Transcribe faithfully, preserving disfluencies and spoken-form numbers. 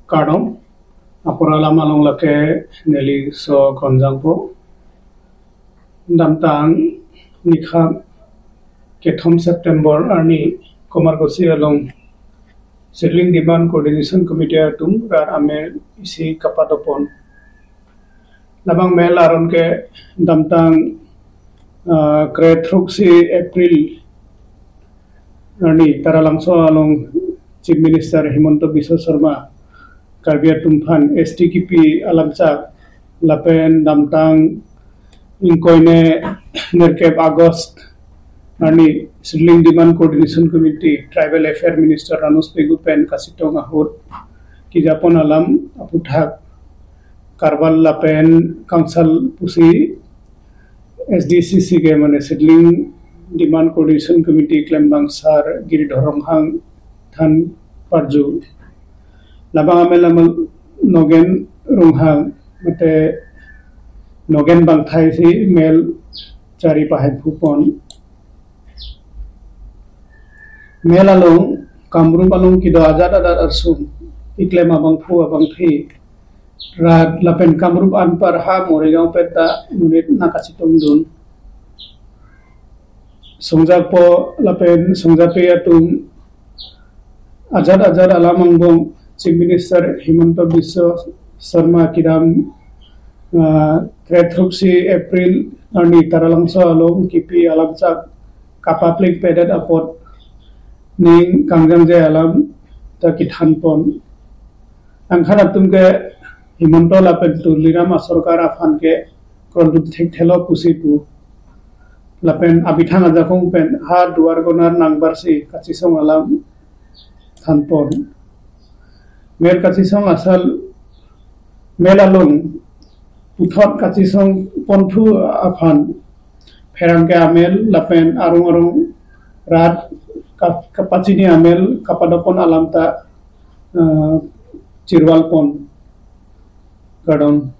Kardom, apor alam along lake neli so konjangpo. Damtang nikhap kethom September arni Komargosi along Seedling Demand Coordination Committee atum rat amel isi kapadopon. Labang mel aron ke damtang, ah, krethruk si April arni Taralangso along Chief Minister Himanta Biswa Sarma Karbi atum aphan S T kipi alamchak lapen damtang ingkoi hini nerkep August arni Seedling Demand Coordination Committee Tribal Affair Minister Ranoj Pegu pen kachetong ahut kejapon alam aphuthak Karbal lapen Kangsal pusi S D C C ke mane Seedling Demand Coordination Committee klembang sar Giridhar Ronghang than parju. Labang amel amal Nogen Ronghang mate Nogen Bangthai si mel chari pahemphu pon. Mel along Kamrup along kedo ajat ajat arsum keklem abangphu abangphi rat lapen Kamrup anparta Morigaon pen ta monit nangkachetongdun. Songjakpo lapen songjakpe atum ajat ajat alam angbong Chief Minister Himanta Biswa Sarma kedam, ah, krethruk si April arni Taralangso along kipi alamchak kapapling pedet apot ning kangjangje alam ta kethanpon. Angkhan atum ke Himanta lapen Tuliram asorkar aphan ke kroldun thekthelo pusi pu. Lapen abithang ajakong pen ha duar konar nangbarsi kachesong alam thanpon. Mel kachesong asal mel along puthot kachesong ponthu aphan pherangke amel lapen arong arong rat ka-, kapachini amel kapadopon alam ta, eh, chirwalpon. Kardom.